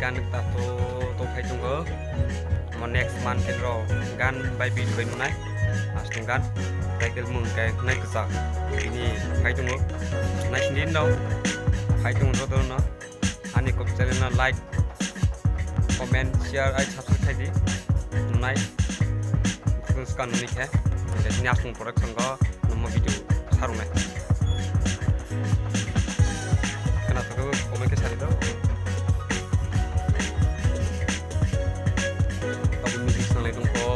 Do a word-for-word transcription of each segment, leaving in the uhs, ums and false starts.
Gan ta to to phai tongo. Mo next month ro gan bai video bai nunai. Astung gan title mung kai nai kwchak. Bini phai tongo. Nai sini no. Phai tongo to no. Ani kok channel no like, comment, share ai subscribe khai di. Nunai. Kung skan nunai khe. Jadi ni astung production go. Namo video sarunai. Kana to comment khe sari do. Abo music sanglai dongkho.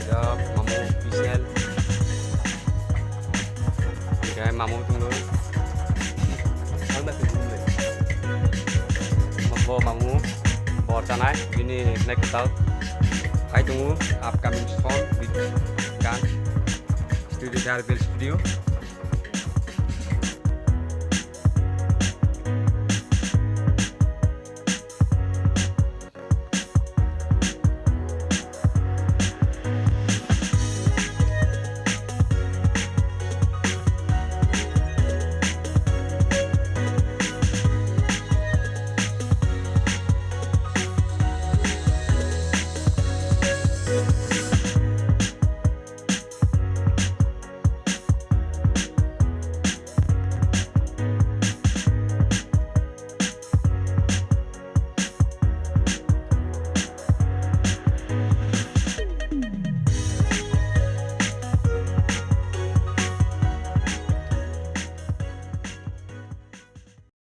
Ya, mamu Pisel. Ya, mamu tunggu. Mabo mamu bor chanai bini next tal. Hai tunggu upcoming song with gan. Studio Darbel Studio.